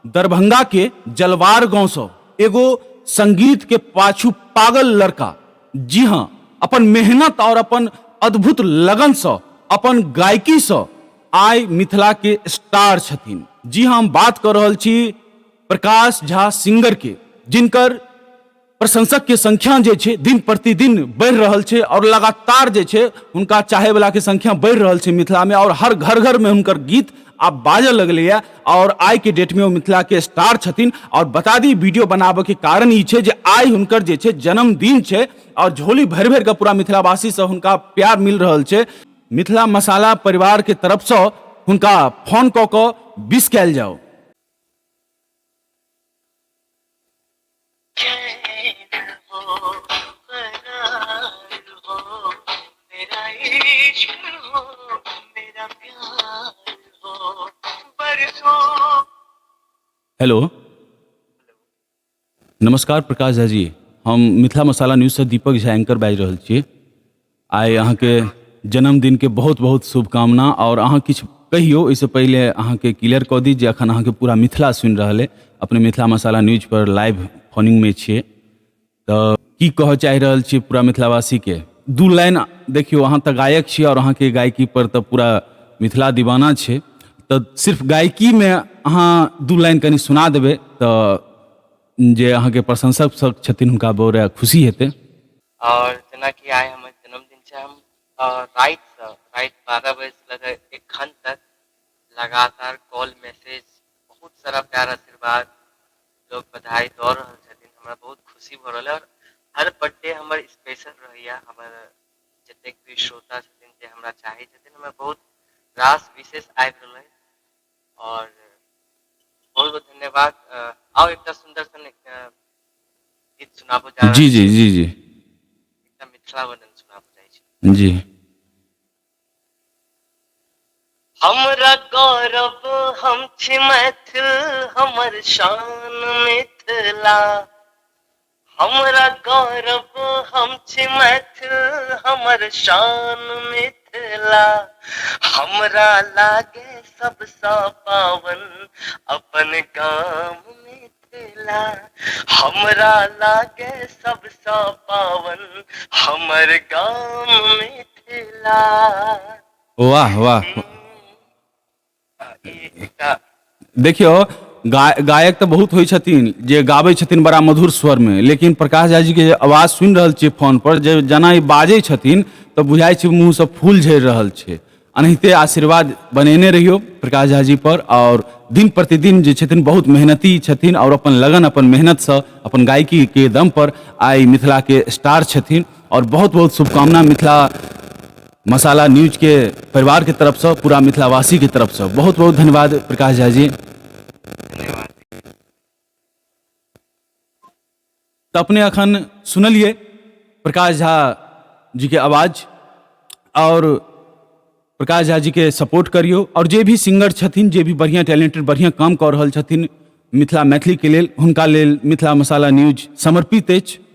दरभंगा के जलवार गांव से एगो संगीत के पाछू पागल लड़का, जी हाँ, अपन मेहनत और अपन अद्भुत लगन से, अपन गायकी से आइ मिथिला के स्टार छथिन। जी हाँ, हम बात कर रहल छी प्रकाश झा सिंगर के, जिनकर प्रशंसक के संख्या जे छै दिन प्रतिदिन बढ़ि रहल छै और लगातार जे छै हुनका चाहे वाला के संख्या बढ़ि रहल छै मिथिला में, और हर घर घर में हुनकर गीत आब बाजऽ लगलैया और आइ के डेट में ओ मिथिला के स्टार छथिन। और बता दी, वीडियो बनाबऽ के कारण ई छै जे आइ हुनकर जे छै जन्मदिन छै और झोली भरि भरि के पूरा मिथिलावासी से हुनका प्यार मिल रहल छै। मिथिला मसाला परिवार के तरफ से हुनका फोन कऽ कऽ विश कयल जाओ। चैन हो करार हो मेरा इश्क हो मेरा प्यार हो बरसों। हेलो, नमस्कार प्रकाश झा जी, हम मिथिला मसाला न्यूजसँ दीपक झा एंकर बाजि रहल छी। आइ अहाँके जन्मदिनके बहुत बहुत शुभकामना। आओर अहाँ किछु कहियौ, ओहिसँ पहिले अहाँके क्लियर कऽ दी जे अखन अहाँके पूरा मिथिला सुनि रहल अइ। अपने मिथिला मसाला न्यूज पर लाइव फोनिंगमे छियै, तऽ की कहऽ चाहि रहल छियै पूरा मिथिलावासीके? दू लाइन। देखियौ, अहाँ तऽ गायक छियै आओर अहाँके गायकी पर तऽ पूरा मिथिला दीवाना छै, तऽ सिर्फ गायकीमे अहाँ दू लाइन कनि सुना देबै तऽ जे अहाँके प्रशंसक सब छथिन हुनका बड़ा खुशी हेतै। आओर जेनाकि आइ हमर जन्मदिन छै, हम रातिसँ राति 12 बजेसँ लऽ कऽ एखन तक लगातार कॉल, मैसेज, बहुत सारा प्यार, आशीर्वाद, लोग बधाई दऽ रहल छथिन। हमरा बहुत खुशी भऽ रहल है आओर हर बर्थडे हमर स्पेशल रहैया। हमर जतेक भी श्रोता छथिन, जे हमरा चाहै छथिन, हमरा बहुत रास विशेष आबि रहल है आओर बहुत बहुत धन्यवाद। आउ, एकटा सुन्दर सन गीत सुनाबो जा रहल जी। छी। जी जी। एकटा मिथिला वर्णन सुनाबो जाइ छी। जी। हमरा गौरव, हम छी मैथिल, हमर शान मिथिला। हमरा गौरव, हम छी मैथिल, हमर शान मिथिला। हमरा लागे सबसँ पावन अपन गाम मिथिला। हमरा लागे सबसँ पावन हमर गाम मिथिला। वाह वाह! ई एकटा देखियौ, गायक तऽ बहुत होइ छथिन जे गाबै छथिन बड़ा मधुर स्वरमे, लेकिन प्रकाश झा जीके जे आवाज सुनि रहल छियै फोन पर, जे जेना ई बाजै छथिन तऽ बुझाइ छै मुँहसँ फूल झड़ि रहल छै। एनाहिते आशीर्वाद बनेने रहियौ प्रकाश झा जी पर। आओर दिन प्रतिदिन जे छथिन बहुत मेहनती छथिन आओर अपन लगन, अपन मेहनतसँ, अपन गायकीके दम पर आइ मिथिलाके स्टार छथिन। आओर बहुत बहुत शुभकामना मिथिला मसाला न्यूज के परिवार के तरफ से, पूरा मिथिलावासी के तरफ से। बहुत बहुत धन्यवाद प्रकाश झा जी। धन्यवाद। तऽ अपने अखन सुनलियै प्रकाश झा जी के आवाज और प्रकाश झा जी के सपोर्ट करियौ। और जे भी सिंगर छथिन, जे भी बढ़िआँ टैलेंटेड, बढ़िआँ काम कऽ रहल छथिन मिथिला मैथिलीके लेल, हुनका लेल मिथिला मसाला न्यूज समर्पित अछि।